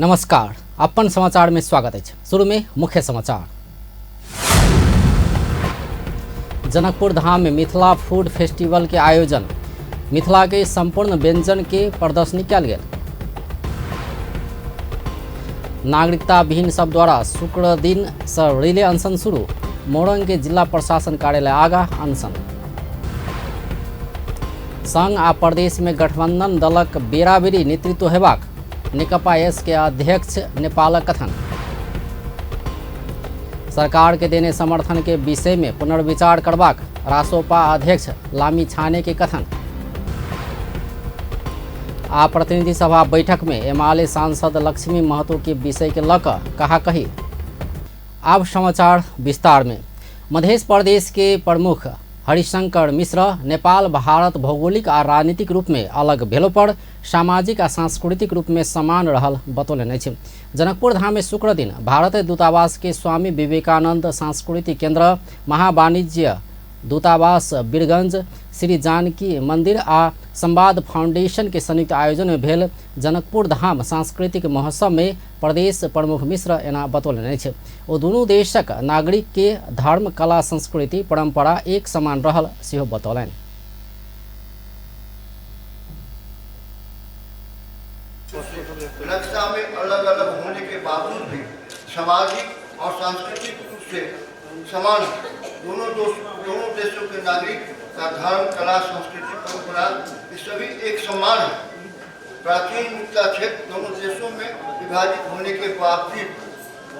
नमस्कार, अपन समाचार में स्वागत है। शुरू में मुख्य समाचार। जनकपुर धाम में मिथिला फूड फेस्टिवल के आयोजन, मिथिला के संपूर्ण व्यंजन के प्रदर्शनी कयल गेल। नागरिकता विहीन सब द्वारा शुक्र दिन से रिले अनशन शुरू, मोरंग के जिला प्रशासन कार्यालय आगा अनशन। संघ आ प्रदेश में गठबंधन दलक बेराबेरी नेतृत्व हेबाक नेकपा एस के अध्यक्ष नेपालक कथन। सरकार के देने समर्थन के विषय में पुनर्विचार करबाक रासोपा अध्यक्ष लामी छाने के कथन। आ प्रतिनिधि सभा बैठक में एमाले सांसद लक्ष्मी महतो के विषय के लक कहा कही। अब समाचार विस्तार में। मध्य प्रदेश के प्रमुख हरिशंकर मिश्र नेपाल भारत भौगोलिक आ राजनीतिक रूप में अलग भेलो पर सामाजिक आ सांस्कृतिक रूप में समान रहल बतौलनि अछि। जनकपुर धाम में शुक्र दिन भारतीय दूतावास के स्वामी विवेकानंद सांस्कृतिक केंद्र, महावाणिज्य दूतावास बीरगंज, श्री जानकी मंदिर आ संवाद फाउंडेशन के संयुक्त आयोजन में भेल जनकपुर धाम सांस्कृतिक महोत्सव में प्रदेश प्रमुख मिश्र एना बतौलनि अछि। ओ दुनू देशक नागरिक के धर्म, कला, संस्कृति, परंपरा एक समान रहल सेहो बतौलनि। नक्शा में अलग अलग होने के बावजूद भी सामाजिक और सांस्कृतिक रूप से समान दोनों देशों के नागरिक का धर्म, कला, संस्कृति, परंपरा ये सभी एक समान है। प्राचीन मिथिला क्षेत्र दोनों देशों में विभाजित होने के बावजूद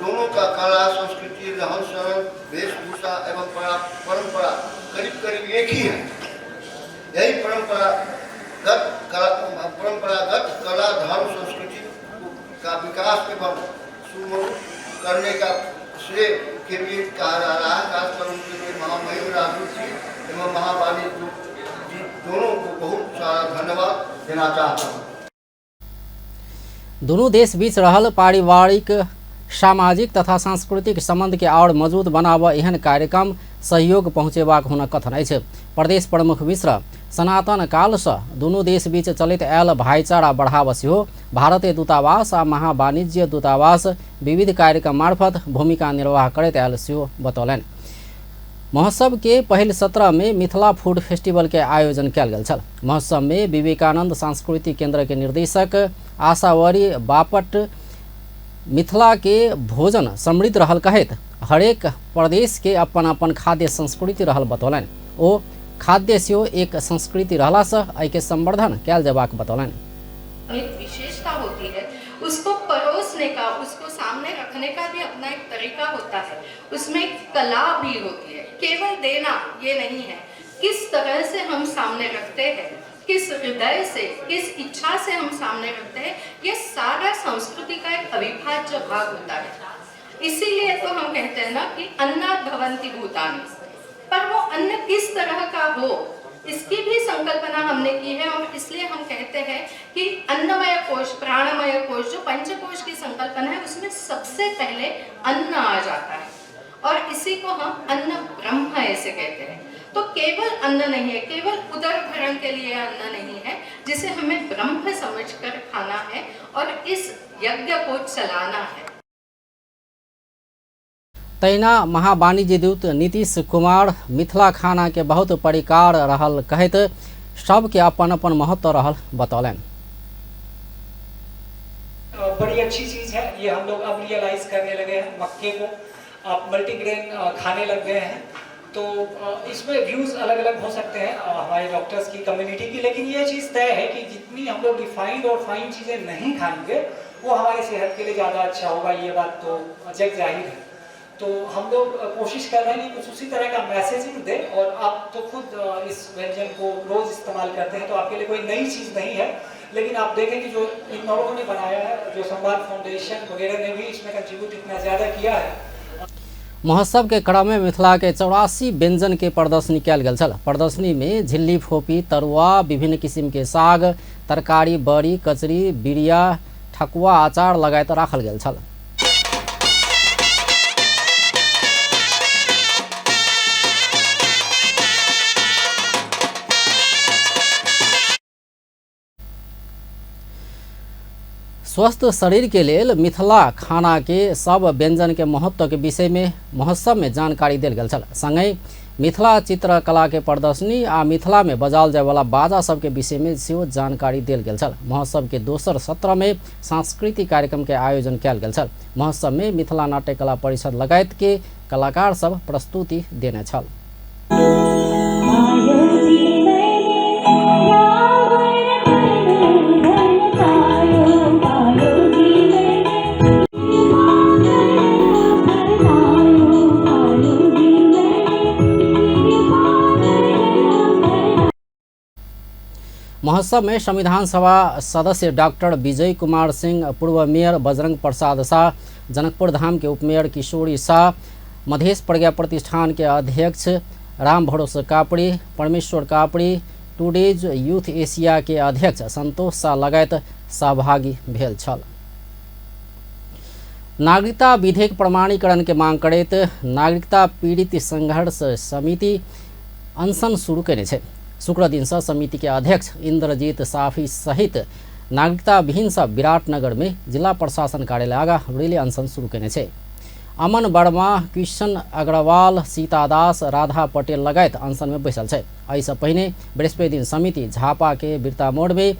दोनों का कला, संस्कृति, रहन सहन, वेशभूषा एवं परंपरा करीब करीब एक ही है। यही परंपरागत कला, धर्म, संस्कृति का विकास एवं सुमधुर करने का श्रेय के लिए कहा जा रहा है। खासकर उनके लिए महामहिम राजदूत जी एवं महावाणिज्य जी दोनों को बहुत सारा धन्यवाद देना चाहता हूँ। दोनों देश बीच रहल पारिवारिक, सामाजिक तथा सांस्कृतिक संबंध के और मजबूत बनाव एहन कार्यक्रम सहयोग पहुँचेबाक हुनक कथन अछि। प्रदेश प्रमुख मिश्र सनातन काल से दुनू देश बीच चलैत आयल भाईचारा बढ़ाव सेहो भारतीय दूतावास आ महावाणिज्य दूतावास विविध कार्यक्रम मार्फत भूमिका निर्वाह करैत आयल सेहो बतौलनि। महोत्सव के पहिल सत्र में मिथिला फूड फेस्टिवल के आयोजन कयल गेल छल। महोत्सव में विवेकानंद सांस्कृतिक केंद्र के निर्देशक आशावरी बापट मिथिला के भोजन समृद्ध रहल कहैत हरेक प्रदेश के अपन अपन खाद्य संस्कृति रहल बतौलनि। ओ खाद्य सेहो एक संस्कृति रहला से एहिके संवर्धन कयल जेबाक बतौलनि। एक विशेषता होती है, उसको परोसने का, उसको सामने रखने का भी अपना एक तरीका होता है, उसमें कला भी होती है। केवल देना ये नहीं है, किस तरह से हम सामने रखते हैं, किस हृदय से, किस इच्छा से हम सामने रखते हैं, ये सारा संस्कृति का एक अविभाज्य भाग होता है। इसीलिए तो हम कहते हैं ना कि अन्नाद् भवन्ति भूतानि, पर वो अन्न किस तरह का हो इसकी भी संकल्पना हमने की है। और इसलिए हम कहते हैं कि अन्नमय कोश, प्राणमय कोश, जो पंचकोश की संकल्पना है उसमें सबसे पहले अन्न आ जाता है और इसी को हम अन्न ब्रह्म ऐसे कहते हैं। तो केवल अन्न नहीं है, केवल उदर भरण के लिए अन्न नहीं है, जिसे हमें ब्रह्म समझकर खाना है और इस यज्ञ को चलाना है। तहिना महावाणिज्य दूत नीतीश कुमार मिथिला खाना के बहुत परिकार रहल कहैत सबके अपन अपन महत्व रहल बतौलनि। बड़ी अच्छी चीज़ है ये, हम लोग अब रियलाइज करने लगे हैं मक्के को, आप मल्टीग्रेन खाने लग गए हैं। तो इसमें व्यूज़ अलग अलग हो सकते हैं हमारे डॉक्टर्स की कम्युनिटी की, लेकिन ये चीज़ तय है कि जितनी हम लोग रिफाइंड और फाइन चीज़ें नहीं खाएंगे वो हमारे सेहत के लिए ज़्यादा अच्छा होगा, ये बात तो जग जाहिर है। तो हम लोग कोशिश कर रहे हैं कि कुछ उसी तरह का मैसेजिंग दें, और आप तो खुद इस व्यंजन को रोज़ इस्तेमाल करते हैं तो आपके लिए कोई नई चीज़ नहीं है। लेकिन आप देखें कि जो इन लोगों ने बनाया है, जो संवाद फाउंडेशन वगैरह ने भी इसमें कंट्रीब्यूट इतना ज़्यादा किया है। महोत्सव के क्रम में मिथिला के 84 व्यंजन के प्रदर्शनी कयल गेल छल। प्रदर्शनी में झिल्ली, फोपी, तरुआ, विभिन्न किसिम के साग, तरकारी, बड़ी, कचरी, बिरिया, ठकुआ, अचार लगायत राखल गेल छल। स्वस्थ शरीर के लेल मिथिला खाना के सब व्यंजन के महत्व के विषय में महोत्सव में जानकारी देल गेल छल। संगहि मिथिला चित्रकला के प्रदर्शनी आ मिथिला में बजाओल जाय वाला बाजा सबके विषय में सेहो जानकारी देल गेल छल। महोत्सव के दोसर सत्र में सांस्कृतिक कार्यक्रम के आयोजन कयल गेल छल। महोत्सव में मिथिला नाट्य कला परिषद लगायत के कलाकार सब प्रस्तुति देने छल। महोत्सव में संविधान सभा सदस्य डॉक्टर विजय कुमार सिंह, पूर्व मेयर बजरंग प्रसाद शाह, जनकपुर धाम के उपमेयर किशोरी शाह, मधेश प्रज्ञा प्रतिष्ठान के अध्यक्ष Ram Bharos Kapadi, Parmeshwar Kapadi, today's youth Asia के अध्यक्ष संतोष शाह लगायत सहभागी भेल छल। नागरिकता विधेयक प्रमाणीकरण के मांग करैत नागरिकता पीड़ित संघर्ष समिति अनशन शुरू कयने छै। शुक्र दिन से समिति के अध्यक्ष इंद्रजीत साफी सहित नागरिकता विहीन सब विराटनगर में जिला प्रशासन कार्यालय आगा रिले अनशन शुरू कयने छै। अमन वर्मा, कृष्ण अग्रवाल, सीता दास, राधा पटेल लगायत अनशन में बैसल छै। एहिसँ पहिने बृहस्पति दिन समिति झापा के बिरता मोड़ में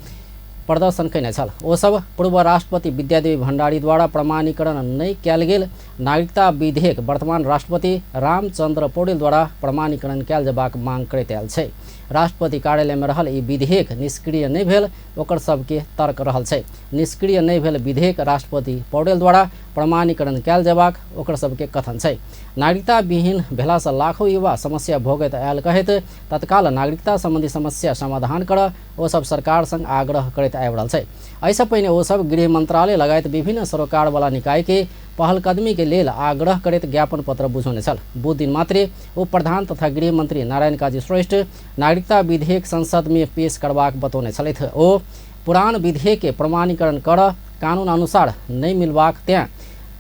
प्रदर्शन कयने छल। ओ सब पूर्व राष्ट्रपति विद्यादेवी भण्डारी द्वारा प्रमाणीकरण नहि कयल गेल नागरिकता विधेयक वर्तमान राष्ट्रपति रामचंद्र पौडेल द्वारा प्रमाणीकरण कयल जयबाक मांग करैत आयल छै। राष्ट्रपति कार्यालय में रहल ई विधेयक निष्क्रिय नहि भेल ओकर सबके तर्क रहल छै। निष्क्रिय नहि भेल विधेयक राष्ट्रपति पौडेल द्वारा प्रमाणीकरण कयल जयबाक ओकर सबके कथन छै। नागरिकता विहीन भेलासँ लाखों युवा समस्या भोगैत आयल कहैत तत्काल नागरिकता संबंधी समस्या समाधान कर ओ सब सरकार संग आग्रह करैत आबि रहल छै। एहिसँ पहिने ओ सब गृह मंत्रालय लगायत विभिन्न सरोकारवाला निकाय के पहलकदमी के लेल आग्रह करैत ज्ञापन पत्र बुझौने छल। बुध दिन मात्रे उप प्रधान तथा गृह मंत्री नारायण काजी श्रेष्ठ नागरिकता विधेयक संसद में पेश करबाक बतौने छलथि। ओ पुरान विधेयक के प्रमाणीकरण कर कानून अनुसार नहि मिलबाक तेँ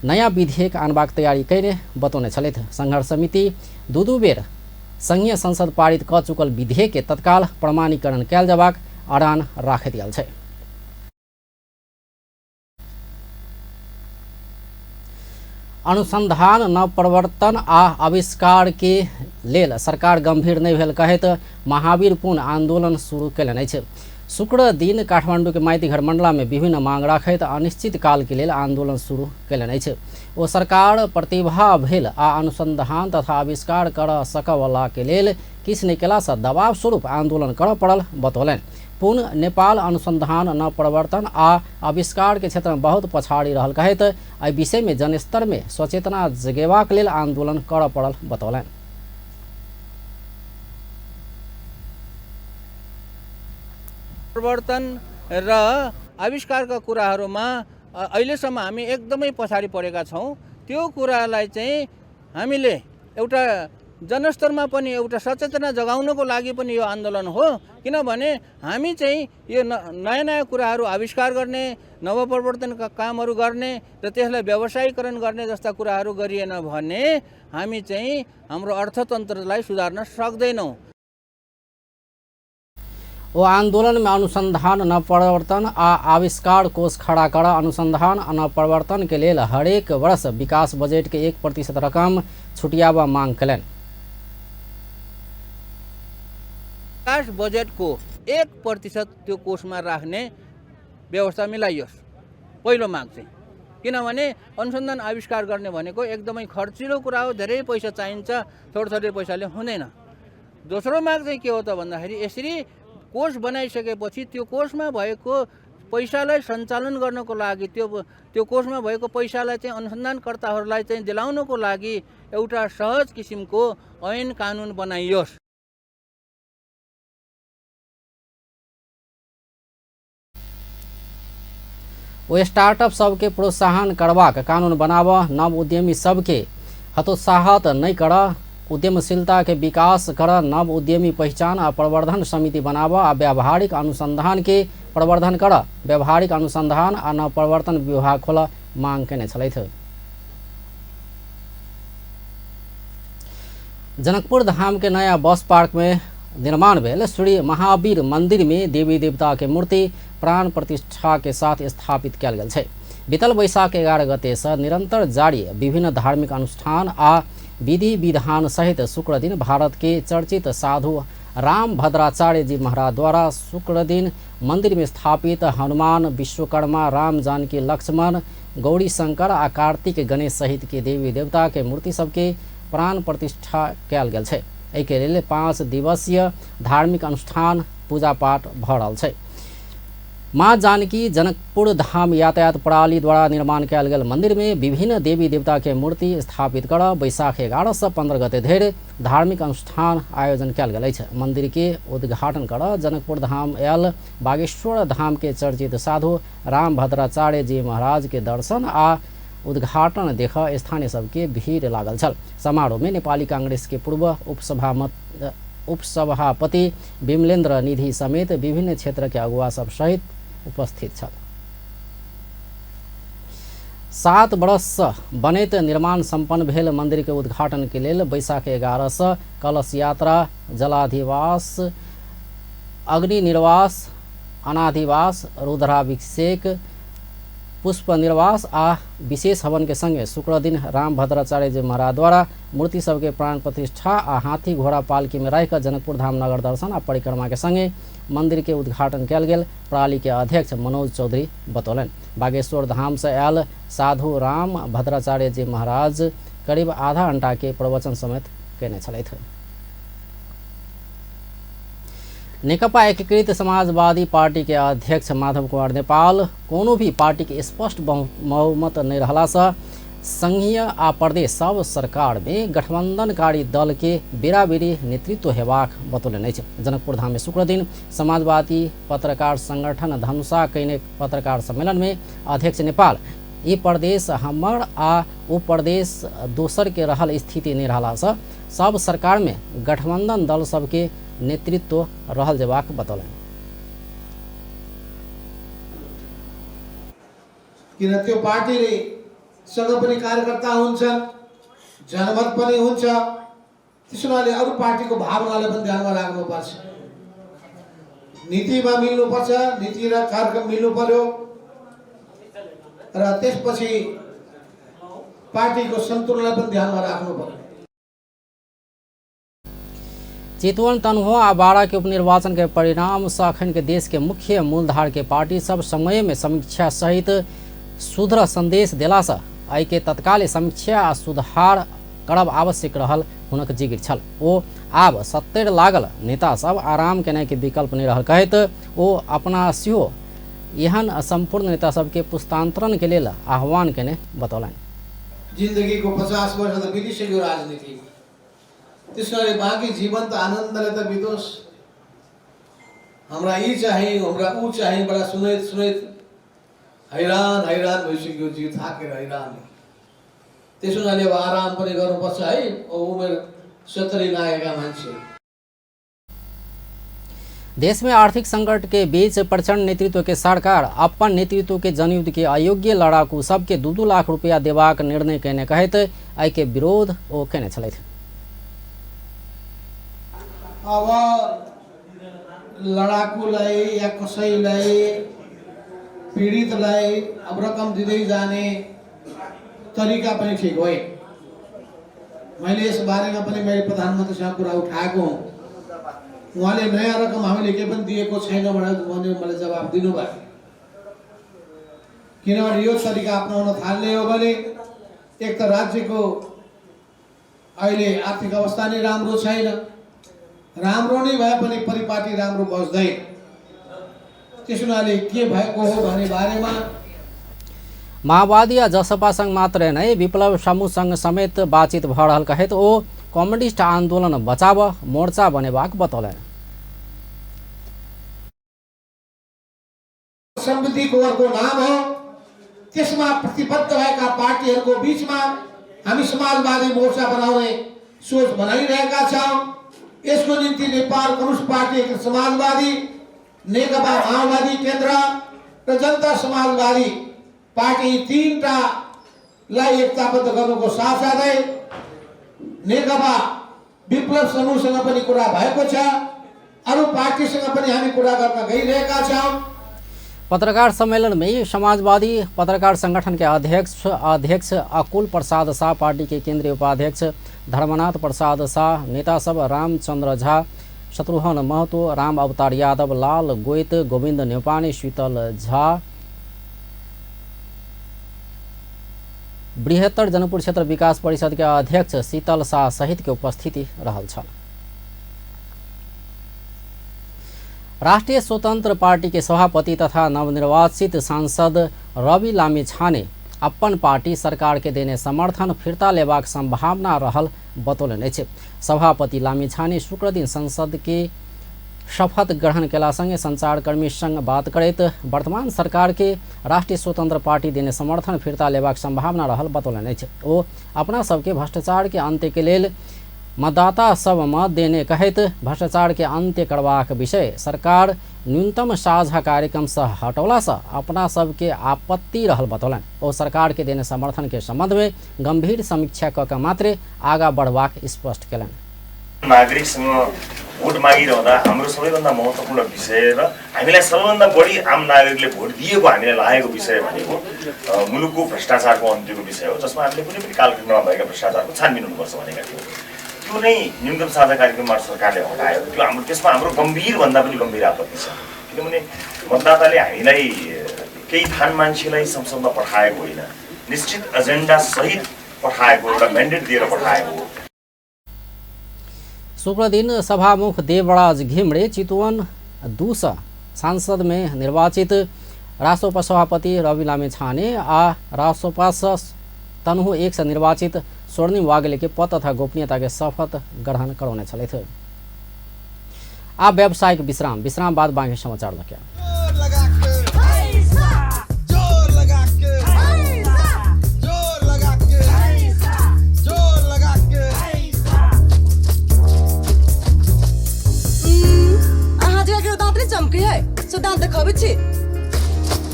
नयाँ विधेयक आनबाक तैयारी कयने बतौने छलथि। संघर्ष समिति दू दू बेर संघीय संसद पारित कऽ चुकल विधेयक के तत्काल प्रमाणीकरण कयल जयबाक अड़ान राखैत गेल छै। अनुसंधान, नवप्रवर्तन आ आविष्कार के लेल सरकार गंभीर नहि भेल कहैत महावीर पुन आंदोलन शुरू कयलनि अछि। शुक्र दिन काठमांडू के माइतीघर मंडला में विभिन्न मांग राखैत अनिश्चित काल के लेल आंदोलन शुरू कयलनि अछि। ओ सरकार प्रतिभा भेल आ अनुसंधान तथा आविष्कार कर सकवला के लेल किछु नहि कयलासँ दबाव स्वरूप आंदोलन करय पड़ल बतौलनि। पुन नेपाल अनुसंधान, नवप्रवर्तन आ आविष्कार के क्षेत्र में बहुत पछाड़ी रहल कहैत एहि विषय में जनस्तर में सचेतना जगेबाक लेल आंदोलन करय पड़ल बतौलनि। परिवर्तन र आविष्कारका कुराहरूमा अहिलेसम्म हामी एकदमै पछाडि परेका छौँ। त्यो कुरालाई चाहिँ हामीले एउटा जनस्तरमा पनि एउटा सचेतना जगाउनको लागि पनि यो आन्दोलन हो। किनभने हामी चाहिँ यो नयाँ नयाँ कुराहरू आविष्कार गर्ने, नवप्रवर्तनका कामहरू गर्ने र त्यसलाई व्यवसायीकरण गर्ने जस्ता कुराहरू गरिएन भने हामी चाहिँ हाम्रो अर्थतन्त्रलाई सुधार्न सक्दैनौँ। ओ आंदोलन में अनुसंधान, नवप्रवर्तन आ आविष्कार कोष खड़ा कर अनुसंधान आ नवप्रवर्तन के लेल हरेक वर्ष विकास बजट के 1% रकम छुटियाबा मांग कयलनि। विकास बजेटको 1% त्यो कोषमा राख्ने व्यवस्था मिलाइयोस्, पहिलो माग चाहिँ। किनभने अनुसन्धान आविष्कार गर्ने भनेको एकदमै खर्चिलो कुरा हो, धेरै पैसा चाहिन्छ, थोरै थोरै पैसाले हुँदैन। दोस्रो माग चाहिँ के हो त भन्दाखेरि यसरी कोष बनाइसकेपछि त्यो कोषमा भएको पैसालाई सञ्चालन गर्नको लागि, त्यो कोषमा भएको पैसालाई चाहिँ अनुसन्धानकर्ताहरूलाई चाहिँ दिलाउनको लागि एउटा सहज किसिमको ऐन कानुन बनाइयोस्। ओ स्टार्टअप सबके प्रोत्साहन करबाक कानून बनाब, नव उद्यमी सबके हतोत्साहित नहि कर, उद्यमशीलता के विकास कर, नव उद्यमी पहिचान आ प्रवर्धन समिति बनाब आ व्यावहारिक अनुसंधान के प्रवर्धन कर, व्यावहारिक अनुसंधान आ नवप्रवर्तन विभाग खोल मांग कयने छलथि। जनकपुर धाम के नया बस पार्क में निर्माण भेल श्री महावीर मंदिर में देवी देवता के मूर्ति प्राण प्रतिष्ठा के साथ स्थापित कयल गेल छै। बीतल वैशाख 11 गते से निरंतर जारी विभिन्न धार्मिक अनुष्ठान आ विधि विधान सहित शुक्र दिन भारत के चर्चित साधु राम भद्राचार्य जी महाराज द्वारा शुक्र दिन मंदिर में स्थापित हनुमान, विश्वकर्मा, राम, जानकी, लक्ष्मण, गौरी शंकर आ कार्तिक गणेश सहित के देवी देवता के मूर्ति सबके प्राण प्रतिष्ठा कयल गेल छै। एहिके लेल 5 दिवसीय धार्मिक अनुष्ठान पूजा पाठ भऽ रहल छै। माँ जानकी जनकपुर धाम यातायात प्रणाली द्वारा निर्माण कयल गेल मंदिर में विभिन्न देवी देवता के मूर्ति स्थापित कर वैशाख 11 से 15 गते धरि धार्मिक अनुष्ठान आयोजन कयल गेल अछि। मंदिर के उद्घाटन कर जनकपुर धाम आयल बागेश्वर धाम के चर्चित साधु राम भद्राचार्य जी महाराज के दर्शन आ उद्घाटन देख स्थानीय सबके भीड़ लागल छल। समारोह में नेपाली कांग्रेस के पूर्व उपसभापति विमलेन्द्र निधि समेत विभिन्न क्षेत्र के अगुवा सब सहित उपस्थित छल। 7 वर्ष बनैत निर्माण सम्पन्न भेल मंदिर के उद्घाटन के लेल वैशाख 11 से कलश यात्रा, जलाधिवास, अग्नि निर्वास, अनाधिवास, रुद्राभिषेक, पुष्प निर्वास आ विशेष हवन के संगे शुक्र दिन राम भद्राचार्य जी महाराज द्वारा मूर्ति सबके प्राण प्रतिष्ठा आ हाथी घोड़ा पालकी में राखि जनकपुर धाम नगर दर्शन आ परिक्रमा के संगे मंदिर के उद्घाटन कयल गेल प्रणाली के अध्यक्ष मनोज चौधरी बतौलनि। बागेश्वर धाम से आयल साधु राम भद्राचार्य जी महाराज करीब आधा घंटा के प्रवचन समेत केने छलथि। नेकपा एकीकृत समाजवादी पार्टी के अध्यक्ष माधव कुमार नेपाल कोनो भी पार्टी के स्पष्ट बहुमत नहीं रहला से संघीय आ प्रदेश सब सरकार में गठबंधनकारी दल के बेराबेरी नेतृत्व हेबाक बतौलनि अछि। जनकपुर धाम में शुक्र दिन समाजवादी पत्रकार संगठन धनुषा कयने पत्रकार सम्मेलन में अध्यक्ष नेपाल ई प्रदेश हमर आ ओ प्रदेश दोसर के रहल स्थिति नहीं रहला से सब सरकार में गठबंधन दल सबके नेतृत्व रहल जेबाक बतौलनि। किन त्यो पार्टीले सँग पनि कार्यकर्ता हुन्छन्, जनमत पनि हुन्छ, त्यसो हुनाले अरू पार्टीको भावनाले पनि ध्यानमा राख्नुपर्छ। नीतिमा मिल्नुपर्छ, नीति र कार्यक्रम मिल्नु पर्यो र त्यसपछि पार्टीको सन्तुलनलाई पनि ध्यानमा राख्नु पर्यो। चितवन, तनहुआ आ बारा के उपनिर्वाचन के परिणाम से अखन के देश के मुख्य मूलधार के पार्टी सब समय में समीक्षा सहित सुधर संदेश देला से एहि के तत्काल समीक्षा आ सुधार करब आवश्यक रहल हुनक जिगिर छल। ओ आब 70 लागल नेता सब आराम केनाइ के विकल्प नहीं रहल कहैत ओ अपना सेहो एहन संपूर्ण नेता सबके पुस्तांतरण के लेल आह्वान केने बतौलनि। जिन्दगीको 50 वर्ष त बितिसक्यो राजनीतिमा, त्यसो बाँकी जीवन त आनन्दले त बितोस्। हाम्रा यी चाहिँ हाम्रा ऊ चाहिँ बडा सुनैत सुनैत हैरान हैरान भइसक्यो, जिउ थाकेर हैरान। त्यसो हुनाले अब आराम पनि गर्नुपर्छ है, उमेर 70 लागेका मान्छे। देश में आर्थिक संकट के बीच प्रचंड नेतृत्व के सरकार अपन नेतृत्व के जनयुद्ध के अयोग्य लड़ाकू सबके 2-2 लाख रुपया देबाक निर्णय केने कहैत एहि के विरोध ओ केने छलथि। अब लडाकुलाई या कसैलाई पीडितलाई अब रकम दिँदै जाने तरिका पनि ठिक होइन। मैले यस बारेमा पनि मैले प्रधानमन्त्रीसँग कुरा उठाएको हुँ। उहाँले नयाँ रकम हामीले केही पनि दिएको छैन भनेर मलाई जवाब दिनुभयो। किनभने यो तरिका अपनाउन थाल्ने हो भने एक त राज्यको अहिले आर्थिक अवस्था नै राम्रो छैन, राम्रो नै भए पनि परिपाटी राम्रो बस्दैन। त्यसो हुनाले के भएको हो भन्ने बारेमा माओवादी आ जसपा संग मात्र नै विप्लव समूह संग समेत बातचीत भ रहल कहैत ओ कम्युनिस्ट आंदोलन बचाव मोर्चा बनेबाक बतौलनि। समृद्धि कुँवरको नाम हो, त्यसमा प्रतिबद्ध भएका पार्टीहरूको बीचमा हामी समाजवादी मोर्चा बनाउने सोच बनाइरहेका छौँ। यसको निम्ति नेपाल कम्युनिस्ट पार्टी समाजवादी, नेकपा माओवादी केन्द्र र जनता समाजवादी पार्टी तीनटालाई एकताबद्ध गर्नुको साथसाथै नेकपा विप्लव समूहसँग पनि कुरा भएको छ, अरू पार्टीसँग पनि हामी कुरा गर्न गइरहेका छौँ। पत्रकार सम्मेलन में समाजवादी पत्रकार संगठन के अध्यक्ष अध्यक्ष अकुल प्रसाद शाह, पार्टी के केंद्रीय उपाध्यक्ष धर्मनाथ प्रसाद शाह, नेता सब रामचंद्र झा, शत्रुघ्न महतो, राम अवतार यादव, लाल गोइत, गोविंद न्यौपाने, शीतल झा, बृहत्तर जनकपुर क्षेत्र विकास परिषद के अध्यक्ष शीतल शाह सहित के उपस्थिति रहल छल। राष्ट्रिय स्वतंत्र पार्टी के सभापति तथा नवनिर्वाचित सांसद रवि लामिछाने अपन पार्टी सरकार के देने समर्थन फिर्ता लेबाक संभावना रहल बतौलनि अछि। सभापति लामिछाने शुक्रदिन संसद के शपथ ग्रहण केला संगे संचारकर्मी संग बात करैत वर्तमान सरकार के राष्ट्रिय स्वतंत्र पार्टी देने समर्थन फिर्ता लेबाक संभावना रहल बतौलनि अछि। ओ अपना सबके भ्रष्टाचार के अंत्य के लेल मतदाता सब मत देने कहैत भ्रष्टाचार के अंत्य करबाक विषय सरकार न्यूनतम साझा कार्यक्रम से हटौला से अपना सबके आपत्ति रहल बतौलनि। ओ सरकार के देने समर्थन के संबंध में गंभीर समीक्षा क के मात्रे आगा बढ़बाक स्पष्ट केलनि। नागरिकसँग भोट मागिरहँदा हाम्रो सबैभन्दा महत्त्वपूर्ण विषय र हामीलाई सबैभन्दा बढी आम नागरिकले भोट दिएको हामीलाई लागेको विषय भनेको मुलुकको भ्रष्टाचारको अन्त्यको विषय हो, जसमा हामीले कुनै पनि कालखण्डमा भएका भ्रष्टाचारको छानबिन हुनुपर्छ भनेका थियौँ। त्यो नै न्यूनतम साझा कार्यक्रमबाट सरकारले हटायो। त्यो हाम्रो त्यसमा हाम्रो गम्भीरभन्दा पनि गम्भीर आपत्ति छ, किनभने मतदाताले हामीलाई केही थान मान्छेलाई संसदमा पठाएको होइन, निश्चित एजेन्डा सहित पठाएको, एउटा म्यान्डेट दिएर पठाएको हो। शुक्रदिन सभामुख देवराज घिमिरे चितवन 2 सांसद में निर्वाचित रासोपा सभापति रवि लामिछाने आ रासोपा तनहु 1 से निर्वाचित स्वर्णिम वागले के पद तथा गोपनीयता के शपथ ग्रहण करौने छलथि। आ व्यावसायिक विश्राम, विश्राम बाद बाँकी समाचार लके।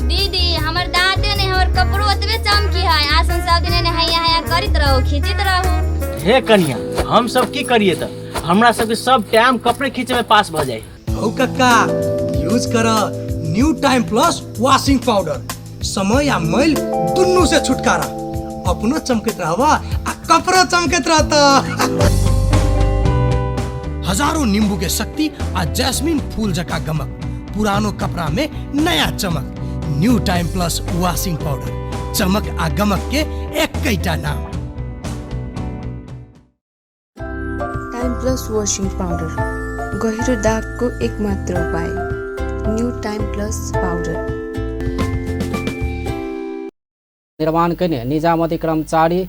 दीदी हमर दाँते नहीं हमर कपड़ो ओतबे चमकी है, आसन सब दिन हैया हैया करैत रहू, खींचैत रहू। हे कन्या, हम सब की करिए त हमरा सबके सब टाइम कपड़े खींचे में पास भ जाए। हौ कक्का, यूज कर new time plus washing powder, समय आ मैल दुन्नू से छुटकारा, अपनो चमकत रहबा आ कपड़ो चमकत रहता। हजारों नींबू के शक्ति आ जैस्मिन फूल जका गमक, पुरानो कपड़ा में नया चमक। New time plus washing powder, चमक आ गमक के एकैटा नाम। टाइम प्लस वाशिङ पाउडर, गहिरो दागको एकमात्र उपाय। New time plus powder. निर्माण कयने निजामती कर्मचारी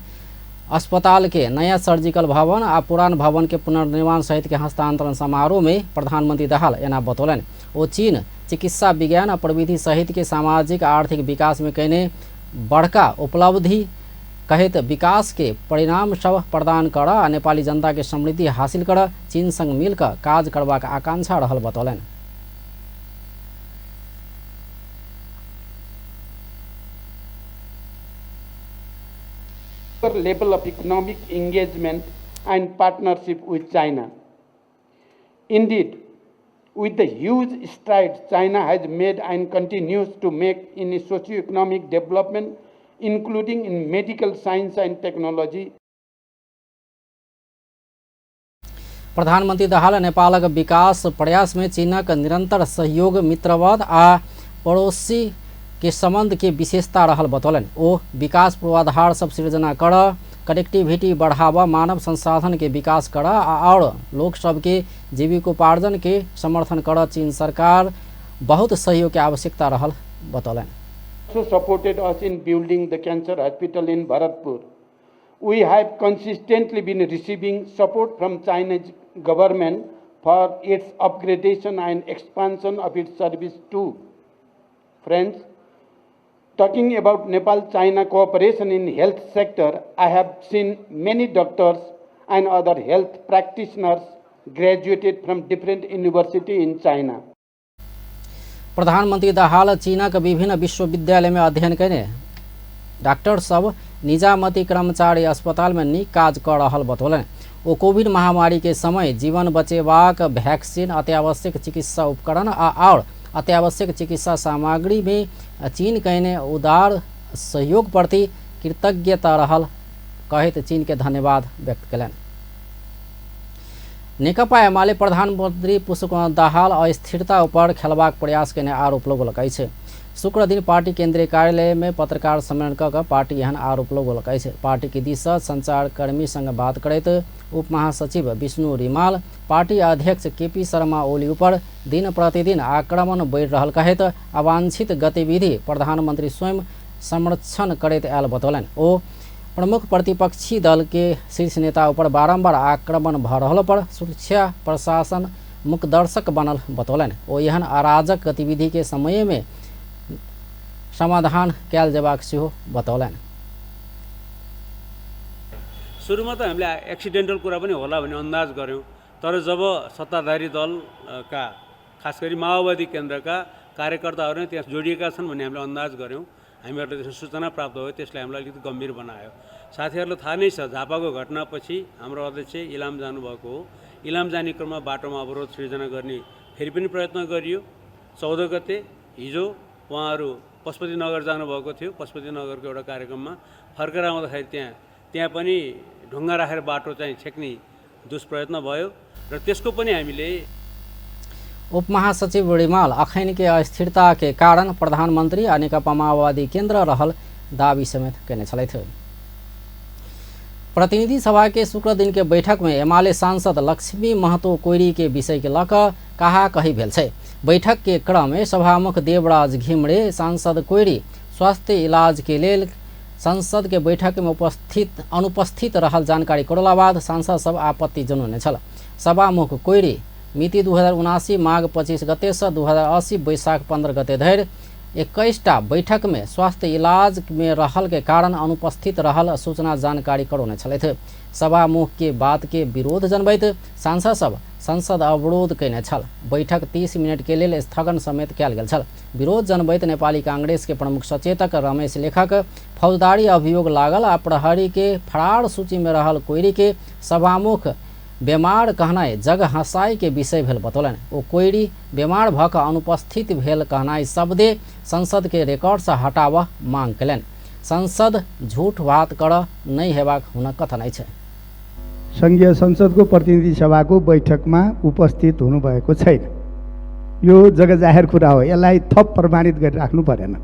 अस्पताल के नया सर्जिकल भवन आ पुरान भवन के पुनर्निर्माण सहित के हस्तांतरण समारोह में प्रधानमंत्री दाहाल एना बतौलनि। ओ चीन चिकित्सा विज्ञान आ प्रविधि सहित के सामाजिक आर्थिक विकास में कयने बड़का उपलब्धि कहैत विकास के परिणाम सब प्रदान कर आ नेपाली जनता के समृद्धि हासिल कर चीन संग मिलकर काज करबाक आकांक्षा रहल बतौलनि। Level of economic engagement and partnership with China. Indeed, with the huge strides China has made and continues to make in socio-economic development, including in medical science and technology. प्रधानमंत्री दाहाल नेपालक विकास प्रयास में चीनक निरंतर सहयोग, मित्रवत आ पड़ोसी के संबंध के विशेषता रहल बतौलनि। ओ विकास पूर्वाधार सब सृजना कर, कनेक्टिविटी बढ़ावा, मानव संसाधन के विकास कर और लोक सबके जीविकोपार्जन के समर्थन कर चीन सरकार बहुत सहयोग के आवश्यकता रहल बतौलनि। Also supported us in building the cancer hospital in Bharatpur. We have consistently been receiving support from China's government for its upgradation and expansion of its service too. Friends, talking about Nepal-China cooperation in health sector, I have seen many doctors and other health practitioners graduated from different universities in China. प्रधानमंत्री दाहाल चीनक विभिन्न विश्वविद्यालय में अध्ययन कयने doctor सब निजामती कर्मचारी अस्पताल में नीक काज कर रहल बतौलनि। ओ कोविड महामारी के समय जीवन बचेबाक वैक्सीन, अत्यावश्यक चिकित्सा उपकरण आ और अत्यावश्यक चिकित्सा सामग्री में चीन कयने उदार सहयोग प्रति कृतज्ञता रहल कहैत चीन के धन्यवाद व्यक्त कयलनि। नेकपा एमाले प्रधानमन्त्री पुष्पकमल दाहाल अस्थिरता उपर खेलबाक प्रयास केने आरोप लगौलक अछि। शुक्र दिन पार्टी केन्द्रीय कार्यालय में पत्रकार सम्मेलन क के पार्टी एहन आरोप लगौलक अछि। पार्टी के दिस सँ संचारकर्मी संग बात करैत उप महासचिव विष्णु रिमाल पार्टी अध्यक्ष केपी शर्मा ओली उपर दिन प्रतिदिन आक्रमण बढ़ि रहल कहैत अवांछित गतिविधि प्रधानमन्त्री स्वयं संरक्षण करैत आयल बतौलनि। ओ प्रमुख प्रतिपक्षी दल के शीर्ष नेता ऊपर बारंबार आक्रमण भ रहल पर सुरक्षा प्रशासन मुकदर्शक बनल बतौलनि। ओ एहन अराजक गतिविधि के समय में समाधान कयल जेबाक सेहो बतौलनि। सुरुमा त हामीले एक्सिडेन्टल कुरा पनि होला भन्ने अन्दाज गऱ्यौँ, तर जब सत्ताधारी दलका खास गरी माओवादी केन्द्रका कार्यकर्ताहरू नै त्यहाँ जोडिएका छन् भन्ने हामीले अन्दाज गऱ्यौँ, हामीहरूलाई त्यसको सूचना प्राप्त भयो, त्यसले हामीलाई अलिकति गम्भीर बनायो। साथीहरूलाई थाहा नै छ, झापाको घटनापछि हाम्रो अध्यक्ष इलाम जानुभएको हो। इलाम जाने क्रममा बाटोमा अवरोध सृजना गर्ने फेरि पनि प्रयत्न गरियो। 14 गते हिजो उहाँहरू पशुपतिनगर जानुभएको थियो। पशुपतिनगरको एउटा कार्यक्रममा फर्केर आउँदाखेरि त्यहाँ पनि ढुङ्गा राखेर बाटो चाहिँ छेक्ने दुष्प्रयत्न भयो र त्यसको पनि हामीले उपमहासचिव रिमाल अखैन के अस्थिरता के कारण प्रधानमन्त्री आ नेकपा माओवादी केन्द्र रहल दावी समेत केने छलथि। प्रतिनिधि सभा के शुक्र दिन के बैठक में एमाले सांसद लक्ष्मी महतो कोइरी के विषय के लऽ कऽ कहाकही भेल छै। बैठक के क्रम में सभामुख देवराज घिमरे सांसद कोइरी स्वास्थ्य इलाज के लेल संसद के बैठक में अनुपस्थित रहल जानकारी करौला बाद सांसद सब आपत्ति जनौने छल। सभामुख कोइरी मिति 2079 माघ 25 गते से 2080 वैशाख 15 गते धरि 21टा बैठक में स्वास्थ्य इलाज में रहल के कारण अनुपस्थित रहल सूचना जानकारी करौने छलथि। सभामुख के बात के विरोध जनबैत सांसद सब संसद अवरोध कयने छल। बैठक 30 मिनट के लेल स्थगन समेत कयल गेल छल। विरोध जनबैत नेपाली कांग्रेस के प्रमुख सचेतक रमेश लेखक फौजदारी अभियोग लागल आ प्रहरी के फरार सूची में रहल कोइरी के सभामुख बेमार कहनाइ जग हँसाई के विषय भेल बतौलनि। ओ कोइरी बेमार भऽ कऽ अनुपस्थित भेल कहनाइ शब्दे संसद के रिकॉर्ड से हटाबऽ मांग कयलनि। संसद झूठ बात करऽ नहि हेबाक हुनक कथन अछि। संघीय संसदको प्रतिनिधि सभाको बैठकमा उपस्थित हुनुभएको छैन, यो जगजाहेर कुरा हो, यसलाई थप प्रमाणित गरिराख्नु परेन।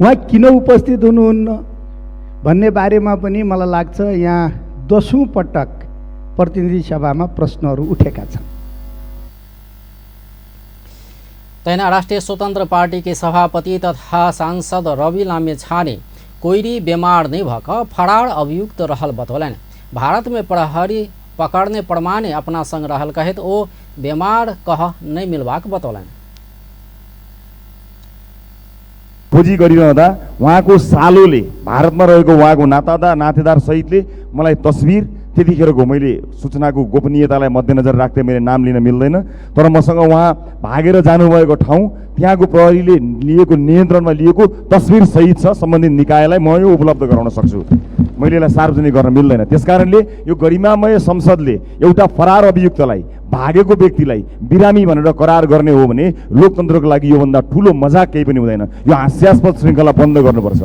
उहाँ किन उपस्थित हुनुहुन्न भन्ने बारेमा पनि मलाई लाग्छ यहाँ 10औं पटक प्रतिनिधि सभामा प्रश्नहरू उठेका छन्। तहिना राष्ट्रिय स्वतन्त्र पार्टी के सभापति तथा सांसद रवि लामिछाने कोइरी बेमार नहि भऽ कऽ फरार अभियुक्त रहल बतौलनि। भारत में प्रहरी पकड़ने प्रमाणे अपना संग रहल कहैत ओ बेमार कह नहि मिलबाक बतौलनि। खोजी गरिरहँदा उहाँको सालोले भारतमा रहेको उहाँको नातेदार सहितले मलाई तस्बिर त्यतिखेरको मैले सूचनाको गोपनीयतालाई मध्यनजर राख्दै मैले नाम लिन मिल्दैन, तर मसँग उहाँ भागेर जानुभएको ठाउँ त्यहाँको प्रहरीले लिएको नियन्त्रणमा लिएको तस्बिर सहित छ। सम्बन्धित निकायलाई म यो उपलब्ध गराउन सक्छु, मैले यसलाई सार्वजनिक गर्न मिल्दैन। त्यसकारणले यो गरिमामय संसदले एउटा फरार अभियुक्तलाई, भागेको व्यक्तिलाई बिरामी भनेर करार गर्ने हो भने लोकतन्त्रको लागि योभन्दा ठुलो मजाक केही पनि हुँदैन। यो हास्यास्पद श्रृङ्खला बन्द गर्नुपर्छ।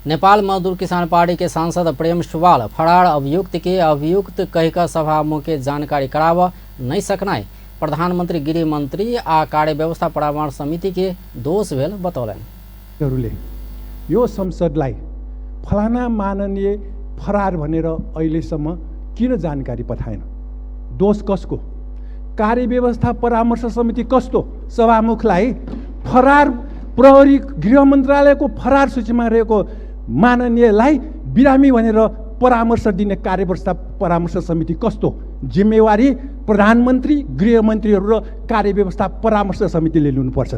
नेपाल मजदूर किसान पार्टी के सांसद प्रेम सुवाल फरार अभियुक्त के अभियुक्त कहिक सभामुख के जानकारी कराब नहीं सकनाइ प्रधानमंत्री गृह मंत्री आ कार्य व्यवस्था परामर्श समिति के दोष भेल बतौलनि। यो संसदलाई फलाना माननीय फरार भनेर अहिलेसम्म किन जानकारी पठाएन? दोष कसको? कार्य व्यवस्था परामर्श समिति कस्तो? सभामुखलाई फरार प्रहरी गृह मन्त्रालयको फरार सूचीमा रहेको माननीयलाई बिरामी भनेर परामर्श दिने कार्यव्यवस्था परामर्श समिति कस्तो? जिम्मेवारी प्रधानमन्त्री, गृहमन्त्रीहरू र कार्यव्यवस्था परामर्श समितिले लिनुपर्छ।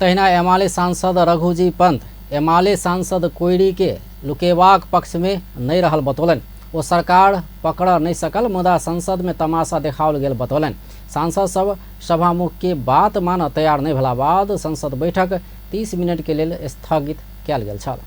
तहिना एमाले सांसद रघुजी पंत एमाले सांसद कोइरी के लुकेबाक पक्ष में नहीं रहल बतौलनि। ओ सरकार पकड़ नहीं सकल मुदा संसद में तमाशा देखाओल गेल बतौलनि। सांसद सब सभामुख के बात मान तैयार नहीं भेला बाद संसद बैठक 30 मिनट के लेल स्थगित कयल गेल छल।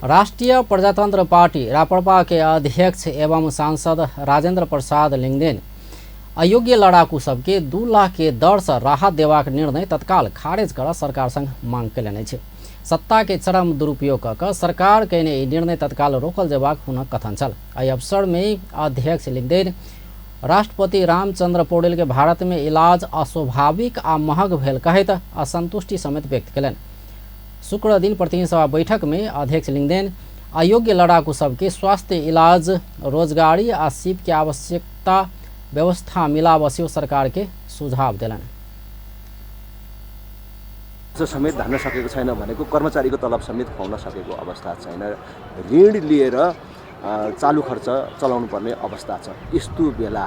राष्ट्रिय प्रजातन्त्र पार्टी राप्रपा के अध्यक्ष एवं सांसद राजेन्द्र प्रसाद लिङ्गदेन अयोग्य लड़ाकू सबके 2 लाख के दर से राहत देबाक निर्णय तत्काल खारिज कर सरकार संग मांग कयलनि अछि। सत्ता के चरम दुरुपयोग कऽ सरकार कयने ई निर्णय तत्काल रोकल जेबाक हुनक कथन छल। एहि अवसर में अध्यक्ष लिङ्गदेन राष्ट्रपति रामचंद्र पौडेल के भारत में इलाज अस्वाभाविक आ महग भेल कहैत असंतुष्टि समेत व्यक्त कयलनि। शुक्र दिन प्रतिनिधि सभा बैठक में अध्यक्ष लिङ्गदेन अयोग्य लड़ाकू सबके स्वास्थ्य इलाज, रोजगारी आ सीप के आवश्यकता व्यवस्था मिलाबऽ सेहो सरकार के सुझाव देलनि। समेत धान्न सकेको छैन भनेको कर्मचारीको तलब समेत खुवाउन सकेको अवस्था छैन। ऋण लिएर चालु खर्च चलाउनु पर्ने अवस्था छ। यस्तो बेला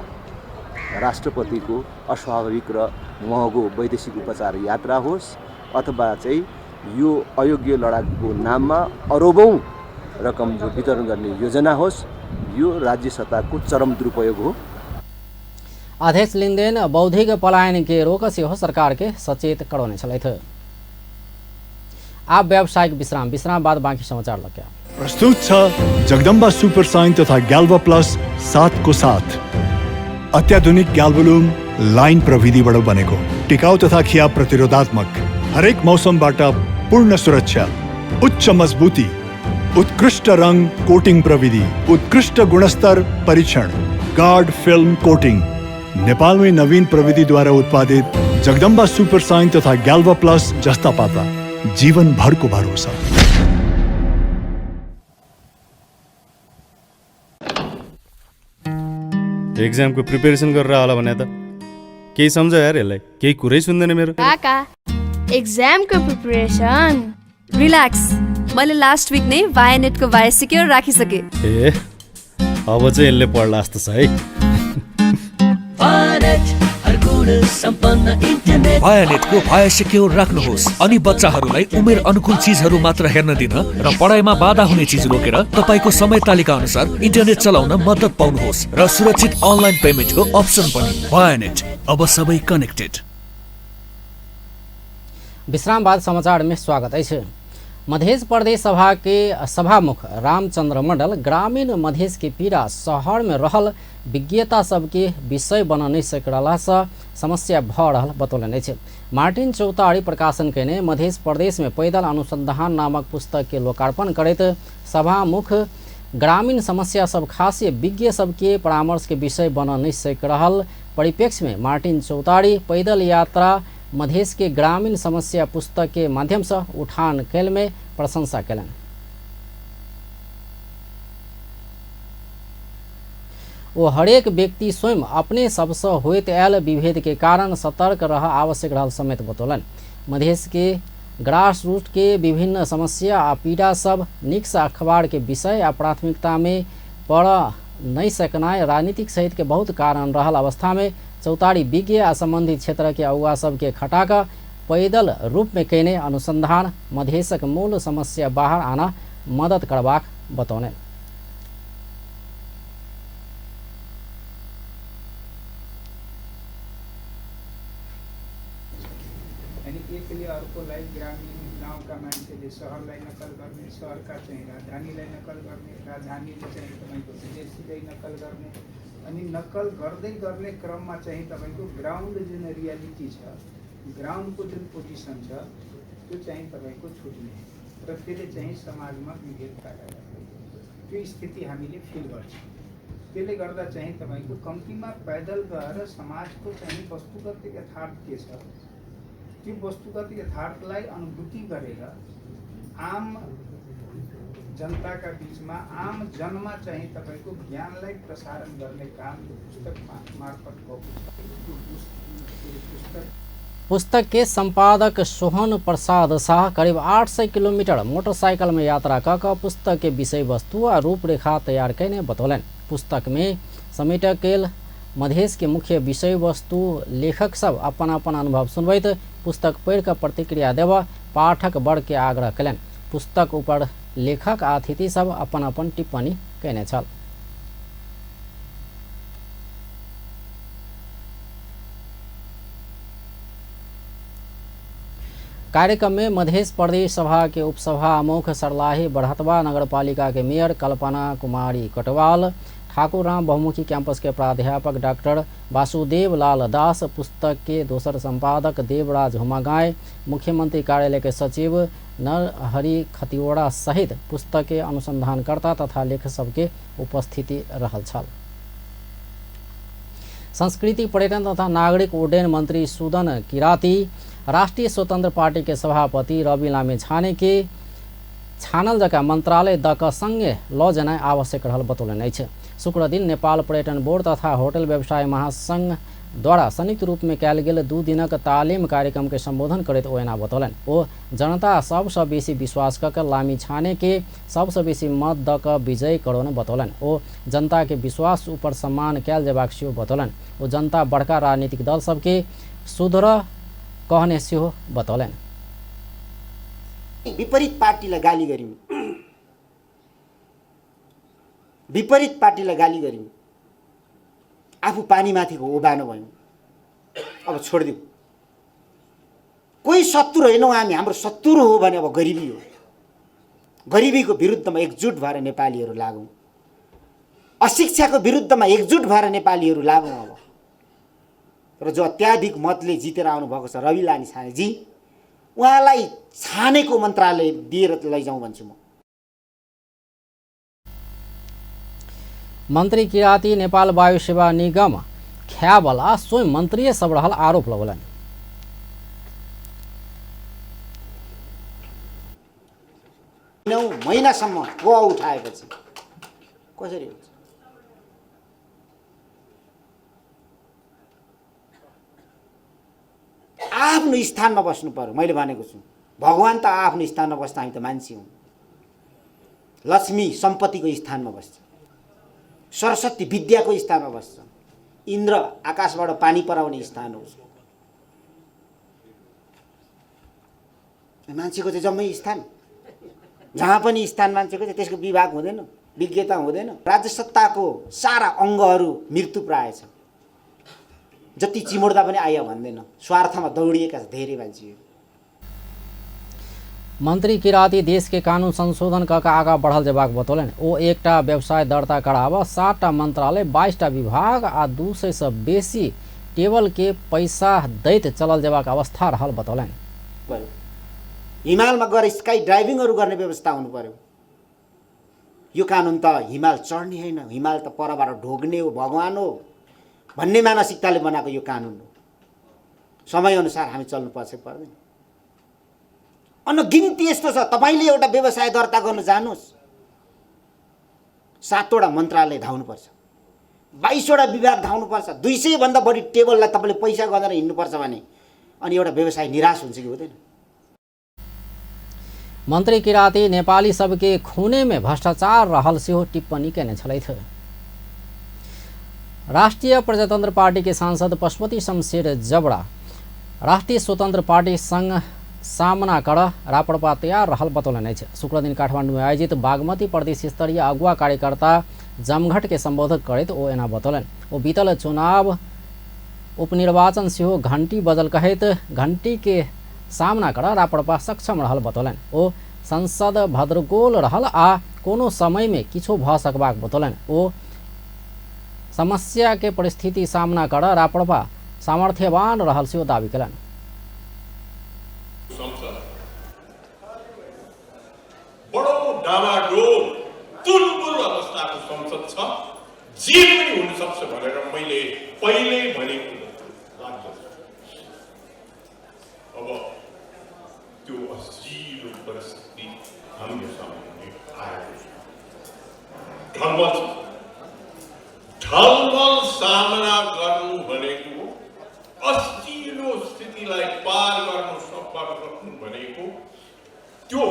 राष्ट्रपतिको अस्वाभाविक र महँगो वैदेशिक उपचार यात्रा होस् अथवा चाहिँ यो अयोग्य लडाकुको नाममा अरबौं रकम जो वितरण गर्ने योजना होस्, यो राज्य सत्ताको चरम दुरुपयोग हो। अध्यक्ष लिङ्गदेन बौद्धिक पलायन के रोक सेहो सरकार के सचेत करौने छलथि। आप व्यावसायिक विश्राम, विश्राम बाद बाँकी समाचार लग्या। प्रस्तुत छ जगदम्बा सुपर साइन तथा ग्याल्भा प्लस 7 को साथ अत्याधुनिक ग्याल्भोलुम लाइन प्रविधिबाट बनेको टिकाउ तथा खिया प्रतिरोधात्मक, हरेक मौसमबाट पूर्ण सुरक्षा, उच्च मजबुती, उत्कृष्ट रंग कोटिंग प्रविधि, उत्कृष्ट गुणस्तर परीक्षण, गार्ड फिल्म कोटिंग। नेपालमै नवीन प्रविधिद्वारा उत्पादित जगदम्बा सुपर साइन तथा ग्याल्भा प्लस जस्ता पाता जीवन भरको भरोसा। एक्जामको प्रिपेरेसन गरेर होला भने त केही सम्झ यार, यसलाई केही कुरै सुन्दैन मेरो। काका एक्जामको प्रिपरेसन रिल्याक्स, मैले लास्ट विक नै भायानेटको भाया सिक्योर राखिसके। ए अब चाहिँ यसले पढ्ला जस्तो छ है। भायानेटको भाया सिक्योर राख्नुहोस् अनि बच्चाहरूलाई उमेर अनुकूल चिजहरू मात्र हेर्न दिन र पढाइमा बाधा हुने चिज रोकेर तपाईको समय तालिका अनुसार इन्टरनेट चलाउन मद्दत पाउनुहोस् र सुरक्षित अनलाइन पेमेन्टको अप्सन पनि। भायानेट अब सबै कनेक्टेड। विश्राम बाद समाचार में स्वागत अछि। मध्य प्रदेश सभा के सभामुख रामचंद्र मंडल ग्रामीण मधेश के पीड़ा शहर में रहल विज्ञता सबके विषय बन नहीं सकला से समस्या भ रहल बतौलनि अछि। मार्टिन चौतारी प्रकाशन कयने मध्य प्रदेश में पैदल अनुसंधान नामक पुस्तक के लोकार्पण करैत सभामुख ग्रामीण समस्या सब खास विज्ञ सबके परामर्श के विषय बन नहीं सक रहल परिप्रेक्ष्य में मार्टिन चौतारी पैदल यात्रा मधेश के ग्रामीण समस्या पुस्तक के माध्यम से उठान कैल में प्रशंसा कयलनि। वो हरेक व्यक्ति स्वयं अपने सबसे होइत आयल विभेद के कारण सतर्क रह आवश्यक रहल समेत बतौलनि। मधेश के ग्रास रूट के विभिन्न समस्या आ पीड़ा सब निक से अखबार के विषय आ प्राथमिकता में पड़ नहीं सकनाय राजनीतिक सहित के बहुत कारण रहल अवस्था में चौतारी विज्ञ आ संबंधित क्षेत्र के अगुआ सबके खटाक पैदल रूप में कयने अनुसंधान मधेशक मूल समस्या बाहर आना मदद करबाक बतौने। एकले अर्कोलाई ग्रामीण गाउँका मान्छेले सहरलाई नकल गर्ने, सहरका चाहिँ राजधानीलाई नकल गर्ने, राजधानीले चाहिँ तपाईँको विदेशीलाई नकल गर्ने अनि नकल गर्दै गर्ने क्रममा चाहिँ तपाईँको ग्राउन्ड जुन रियालिटी छ, ग्राउन्डको जुन पोजिसन छ त्यो चाहिँ तपाईँको छुट्ने र त्यसले चाहिँ समाजमा विभेद पैदा गर्ने त्यो स्थिति हामीले फिल गर्छौँ। त्यसले गर्दा चाहिँ तपाईँको कम्तीमा पैदल गएर समाजको चाहिँ वस्तुगत यथार्थ के छ त्यो वस्तुगत यथार्थलाई अनुभूति गरेर आम जनताका बीचमा आम जनमा चाहिँ तपाईको ज्ञानलाई प्रसारण गर्ने काम यो पुस्तक मार्फत भएको छ। पुस्तक के संपादक सोहन प्रसाद शाह करीब 800 किलोमीटर मोटरसाइकिल में यात्रा क पुस्तक के विषय वस्तु आ रूपरेखा तैयार कयने बतौलनि। पुस्तक में समेटक मधेश के मुख्य विषय वस्तु लेखक सब अपन अपन अनुभव सुनबैत पुस्तक पढ़ि कऽ प्रतिक्रिया देबऽ पाठक वर्ग के आग्रह कयलनि। पुस्तक ऊपर लेखक आ अतिथि सब अपन अपन टिप्पणी कयने छल। कार्यक्रम में मध्य प्रदेश सभा के उपसभामुख सरलाही बढ़तवा नगरपालिका के मेयर कल्पना कुमारी कटवाल, ठाकुर राम बहुमुखी कैंपस के प्राध्यापक डॉक्टर वासुदेव लाल दास, पुस्तक के दोसर संपादक देवराज हुमागाय, मुख्यमंत्री कार्यालय के सचिव नरहरि खतिवड़ा सहित पुस्तक के अनुसंधानकर्ता तथा लेखक सबके उपस्थिति रहल छल। संस्कृति पर्यटन तथा नागरिक उड्डयन मंत्री सुदन किराती राष्ट्रिय स्वतंत्र पार्टी के सभापति रवि लामिछाने के छानल जका मंत्रालय दक संगे ल जेनाइ आवश्यक रहल बतौलनि अछि। शुक्र दिन नेपाल पर्यटन बोर्ड तथा होटल व्यवसाय महासंघ द्वारा संयुक्त रूप में कयल गेल 2 दिनक तालिम कार्यक्रम के संबोधन करैत ओ एना बतौलनि। ओ जनता सबसँ बेसी विश्वास कऽ के लामिछाने के सबसँ बेसी मत दऽ कऽ विजय करौने बतौलनि। ओ जनता के विश्वास ऊपर सम्मान कयल जेबाक सेहो बतौलनि। ओ जनता बड़का राजनीतिक दल सबके सुधर कहने सेहो बतौलनि। विपरीत पार्टीलाई गाली गर्यौं, विपरीत पार्टीलाई गाली गर्यौं, आफू पानीमाथिको ओबानो भयौँ। अब छोडिदिउँ, कोही शत्रु होइनौँ हामी, हाम्रो शत्रु हो भने अब गरिबी हो। गरिबीको विरुद्धमा एकजुट भएर नेपालीहरू लागौँ, अशिक्षाको विरुद्धमा एकजुट भएर नेपालीहरू लागौँ। अब र जो अत्याधिक मतले जितेर आउनुभएको छ रवि लामिछानेजी, उहाँलाई छानेको मन्त्रालय दिएर लैजाउँ भन्छु म। मंत्री किराती नेपाल वायु सेवा निगम खायवाला स्वयं मंत्री सब रहल आरोप लगौलनि। 9 महिनासम्म गोवा उठाएपछि कसरी हुन्छ? आफ्नो स्थानमा बस्नु पर्यो। मैले भनेको छु, भगवान त आफ्नो स्थानमा बस्छ, हामी त मान्छे हौँ। लक्ष्मी सम्पत्तिको स्थानमा बस्छ, सरस्वती विद्याको स्थानमा बस्छ, इन्द्र आकाशबाट पानी पराउने स्थान हो। मान्छेको चाहिँ जम्मै स्थान, जहाँ पनि स्थान मान्छेको चाहिँ त्यसको विभाग हुँदैन, विज्ञता हुँदैन। राज्य सत्ताको सारा अङ्गहरू मृत्युप्राय छ, जति चिमोड्दा पनि आयो भन्दैन, स्वार्थमा दौडिएका धेरै मान्छेहरू। मंत्री किराती देश के कानून संशोधन कऽ आगा बढ़ल जेबाक बतौलनि। ओ एकटा व्यवसाय दर्ता कराबऽ 7टा मंत्रालय, 22टा विभाग आ 200 सँ बेसी टेबल के पैसा दैत चलल जेबाक अवस्था रहल बतौलनि। हिमालमा गएर स्काई ड्राइभिङहरू गर्ने व्यवस्था हुनु पर्यो। यो कानुन त हिमाल चढ्ने होइन, हिमाल त परबाट ढोग्ने हो, भगवान हो भन्ने मानसिकताले बनाएको यो कानुन हो। समयअनुसार हामी चल्नुपर्छ पर्दैन। अनगिन्ती यस्तो छ, तपाईँले एउटा व्यवसाय दर्ता गर्नु जानुहोस्, 7वटा मन्त्रालय धाउनुपर्छ, 22वटा विभाग धाउनुपर्छ, 200 भन्दा बढी टेबललाई तपाईँले पैसा गरेर हिँड्नुपर्छ भने अनि एउटा व्यवसाय निराश हुन्छ कि हुँदैन? मंत्री किराती नेपाली सबके खूने में भ्रष्टाचार रहल सेहो टिप्पणी केने छलथि। राष्ट्रिय प्रजातंत्र पार्टी के सांसद पशुपति शमशेर जबरा राष्ट्रिय स्वतंत्र पार्टी संग सामना कर राप्रपा तैयार रहल बतौलनि अछि। शुक्रदिन काठमाडौँ में आयोजित बागमती प्रदेश स्तरीय अगुवा कार्यकर्ता जमघट के संबोधन करैत ओ एना बतौलनि। ओ बीतल चुनाव उपनिर्वाचन सेहो घंटी बजल कहैत घंटी के सामना कर राप्रपा सक्षम रहल बतौलनि। ओ संसद भद्रगोल रहल आ कोनो समय में किछो भऽ सकबाक बतौलनि। ओ समस्या के परिस्थिति सामना कर राप्रपा सामर्थ्यवान रहल सेहो दावी केलनि। बडो डामाडोल तुलबुल अवस्थाको संसद छ, जे पनि हुन सक्छ भनेर मैले पहिल्यै भनेको लाग्दछ। अब त्यो असिलो परिस्थिति हाम्रो सामुन्ने आएको छ। ढलमल छ, ढलमल सामना गर्नु भनेको अस्थिलो स्थितिलाई पार गर्नु सक्नु भनेको त्यो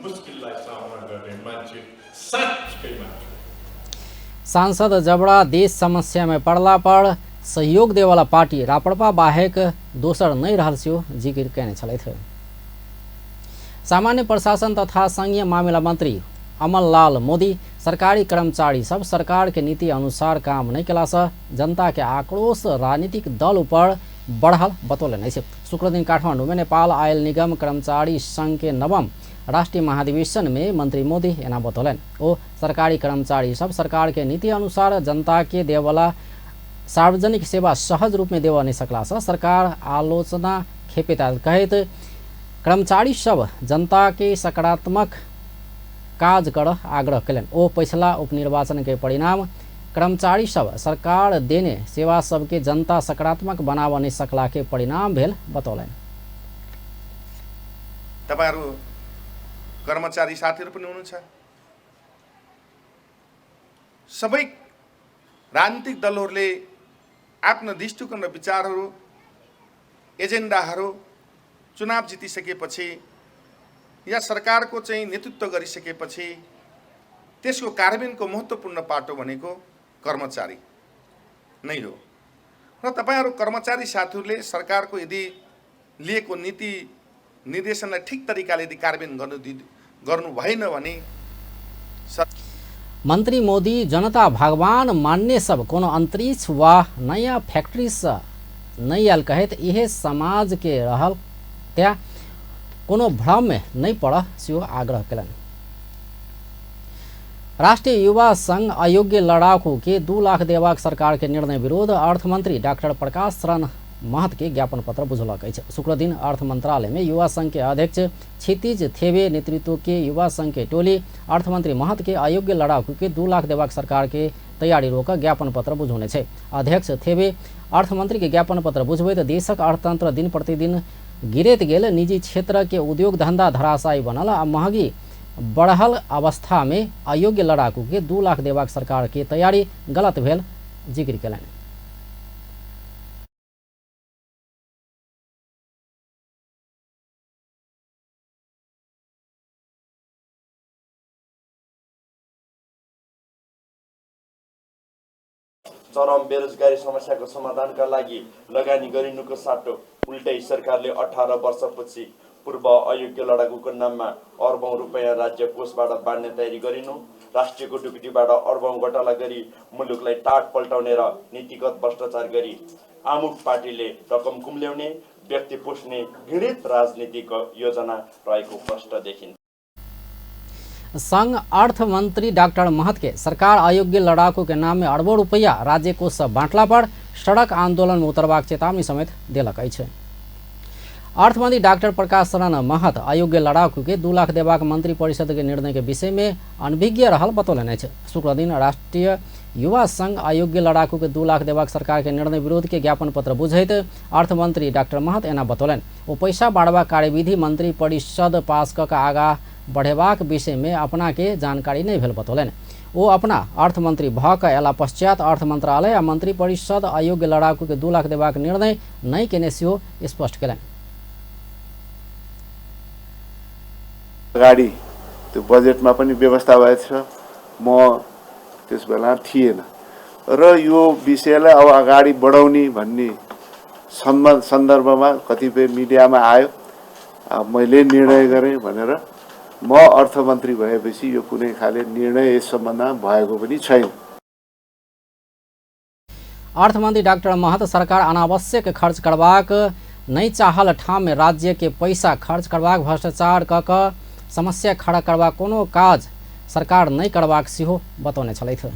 मुस्किललाई सामना गर्ने मान्छे साँच्चै मान्छे। सांसद जबरा देश समस्या में पड़ला पर सहयोग देवाला पार्टी राप्रपा बाहेक दोसर नहीं रहल सेहो जिकिर केने छलथि। सामान्य प्रशासन तथा संघीय मामिला मंत्री अमरलाल मोदी सरकारी कर्मचारी सब सरकार के नीति अनुसार काम नहीं केला से जनता के आक्रोश राजनीतिक दल ऊपर बढ़ल बतौलनि अछि। शुक्रदिन काठमाडौँ में नेपाल आयल निगम कर्मचारी संघ के नवम राष्ट्रीय महाधिवेशन में मंत्री मोदी एना बतौलनि। ओ सरकारी कर्मचारी सब सरकार के नीति अनुसार जनता के देवला सार्वजनिक सेवा सहज रूप में देव नहीं सकला से सरकार आलोचना खेपेत आयल कहैत कर्मचारी सब जनता के सकारात्मक काज कर आग्रह कयलनि। ओ पछिला उपनिर्वाचन के परिणाम कर्मचारी सब सरकार देने सेवा सबके जनता सकारात्मक बनाव नहीं सकला के परिणाम भेल बतौलनि। तपाईहरु कर्मचारी साथीहरु पनि हुनुहुन्छ, सबै राजनीतिक दलहरूले आफ्नो दृष्टिकोण र विचारहरू, एजेन्डाहरू चुनाव जितिसकेपछि या सरकारको चाहिँ नेतृत्व गरिसकेपछि त्यसको कार्यान्वयनको महत्त्वपूर्ण पाटो भनेको कर्मचारी नै हो। र तपाईहरु कर्मचारी साथीहरूले सरकारको यदि लिएको नीति निर्देशनलाई ठिक तरिकाले यदि कार्यान्वयन गर्नु भएन भने मंत्री मोदी जनता भगवान मान्ने सब कोनो अंतरिक्ष वा नयाँ फैक्ट्री से नहीं आयल कहैत इहे समाज के रहल त्या कोनो भ्रम में नहीं पड़ सेहो आग्रह कयलनि। राष्ट्रीय युवा संघ अयोग्य लड़ाकू के 2 लाख देबाक सरकार के निर्णय विरोध अर्थमंत्री डॉक्टर प्रकाश शरण महत के ज्ञापन पत्र बुझलक अछि। शुक्रदिन अर्थ मंत्रालय में युवा संघ के अध्यक्ष क्षितिज थेवे नेतृत्व के युवा संघ के टोली अर्थमंत्री महत के अयोग्य लड़ाकू के 2 लाख देबाक सरकार के तैयारी रोक ज्ञापन पत्र बुझौने छै। अध्यक्ष थेवे अर्थमंत्री के ज्ञापन पत्र बुझबैत देशक अर्थतंत्र दिन प्रतिदिन गिरैत गेल, निजी क्षेत्र के उद्योग धंधा धराशायी बनल आ महगी बढ़ल अवस्था में अयोग्य लड़ाकू के 2 लाख देबाक सरकार के तैयारी गलत भेल जिक्र कयलनि। चरम बेरोजगारी समस्याको समाधानका लागि लगानी गरिनुको साटो उल्टै सरकारले 18 वर्षपछि पूर्व अयोग्य लडाकुको नाममा अरबौं रुपैयाँ राज्य कोषबाट बाँड्ने तयारी गरिनु, राष्ट्रियको ढुकुटीबाट अरबौं घोटाला गरी मुलुकलाई टाट पल्टाउने र नीतिगत भ्रष्टाचार गरी आमुक पार्टीले रकम कुम्ल्याउने, व्यक्ति पोस्ने घृणित राजनीतिको योजना रहेको प्रश्न देखिन्छ। संघ अर्थमंत्री डॉक्टर महत के सरकार अयोग्य लड़ाकू के नाम में अरबों रुपया राज्य कोष से बांटला पर सड़क आंदोलन में उतरबाक चेतावनी समेत देलक अछि। अर्थमंत्री डॉक्टर प्रकाश शरण महत अयोग्य लड़ाकू के 2 लाख देबाक मंत्री परिषद के निर्णय के विषय में अनभिज्ञ रहल बतौलनि अछि। शुक्रदिन राष्ट्रीय युवा संघ अयोग्य लड़ाकू के 2 लाख देबाक सरकार के निर्णय विरोध के ज्ञापन पत्र बुझैत अर्थमंत्री डॉक्टर महत एना बतौलनि। ओ पैसा बाँटबाक कार्यविधि मंत्री परिषद पास कऽ आगा बढ़ेबाक विषय में अपना के जानकारी नहीं भेल बतौलनि। ओ अपना अर्थमंत्री भऽ कऽ अयला पश्चात अर्थ मंत्रालय आ मंत्री परिषद अयोग्य लड़ाकू के 2 लाख देबाक निर्णय नहीं केने सेहो स्पष्ट कयलनि। अगाडि त्यो बजेटमा पनि व्यवस्था भएको छ, म त्यस बेला थिएन र यो विषयलाई अब अगाडि बढाउने भन्ने सन्दर्भमा कतिपय मिडियामा आयो, मैले निर्णय गरेँ भनेर। म अर्थमन्त्री भएपछि यो कुनै खाले निर्णय यस सम्बन्धमा भएको पनि छैन। अर्थमन्त्री डाक्टर महत सरकार अनावश्यक खर्च करबाक नहि चाहल ठाम में राज्य के पैसा खर्च करबाक, भ्रष्टाचार क समस्या खड़ा करबाक कोनो काज सरकार नहि करबाक सेहो बतौने छलथि।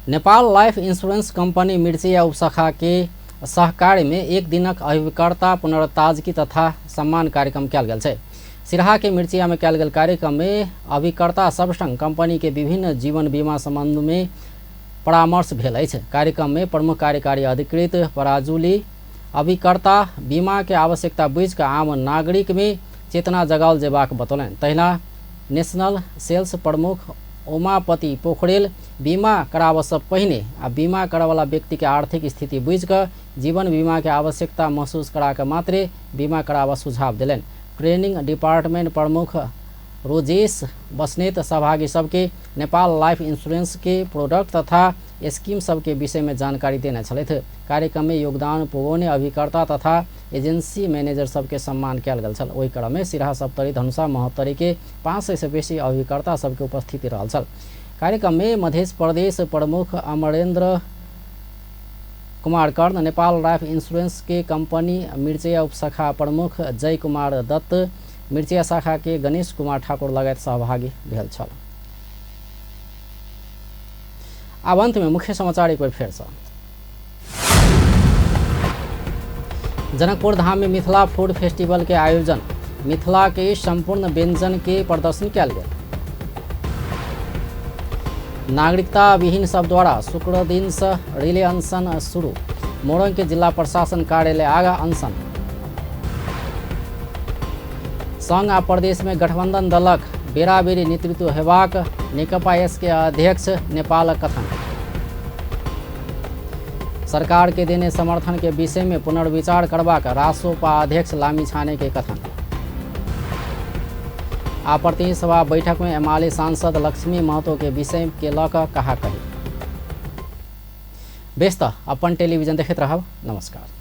नेपाल लाइफ इंश्योरेंस कंपनी मिर्चिया उपशाखा के सहकार्य में एक दिनक अभिकर्ता पुनर्ताजगी तथा सम्मान कार्यक्रम कयल गेल छै। सिरहा के मिर्चिया में कयल गेल कार्यक्रम में अभिकर्ता सब संग कंपनी के विभिन्न जीवन बीमा संबंध में परामर्श भेल अछि। कार्यक्रम में प्रमुख कार्यकारी अधिकृत पराजुली अभिकर्ता बीमा के आवश्यकता बुझि कऽ आम नागरिक में चेतना जगाओल जेबाक बतौलनि। तहिना नेशनल सेल्स प्रमुख उमापति पोखरेल बीमा कराबसँ पहिने आ बीमा करऽवला व्यक्ति के आर्थिक स्थिति बुझि कऽ जीवन बीमा के आवश्यकता महसूस करा कऽ मात्रे बीमा कराबऽ सुझाव देलनि। ट्रेनिंग डिपार्टमेंट प्रमुख रोजेश बस्नेत सहभागी सबके नेपाल लाइफ इंश्योरेंस के प्रोडक्ट तथा स्कीम सबके विषय में जानकारी देने छलथि। कार्यक्रम में योगदान पुगौने अभिकर्ता तथा एजेंसी मैनेजर सबके सम्मान कयल गेल छल। ओहि क्रम में सिरहा, सप्तरी, धनुषा, महोत्तरी के 500 से बेसी अभिकर्ता सबके उपस्थिति रहल छल। कार्यक्रम में मध्य प्रदेश प्रमुख अमरेंद्र कुमार कर्ण, नेपाल लाइफ इंश्योरेंस के कंपनी मिर्चिया उपशाखा प्रमुख जय कुमार दत्त, मिर्चिया शाखा के गणेश कुमार ठाकुर लगायत सहभागी भेल छल। आब अंत में मुख्य समाचार एक बार फेर से। जनकपुर धाम में मिथिला फूड फेस्टिवल के आयोजन, मिथिला के संपूर्ण व्यंजन के प्रदर्शन कयल गेल। नागरिकता विहीन सब द्वारा शुक्र दिन से रिले अनशन शुरू, मोरंग के जिला प्रशासन कार्यालय आगा अनशन। संघ आ प्रदेश में गठबंधन दलक बेराबेरी नेतृत्व हेबाक नेकपा एस के अध्यक्ष नेपाल कथन। सरकार के देने समर्थन के विषय में पुनर्विचार करबाक रासोपा अध्यक्ष लामिछाने के कथन। आ प्रतिनिधि सभा बैठक में एमाले सांसद लक्ष्मी महतो के विषय के लऽ कऽ कहा कही। बेस त अपन टेलीविजन देखैत रहब। नमस्कार।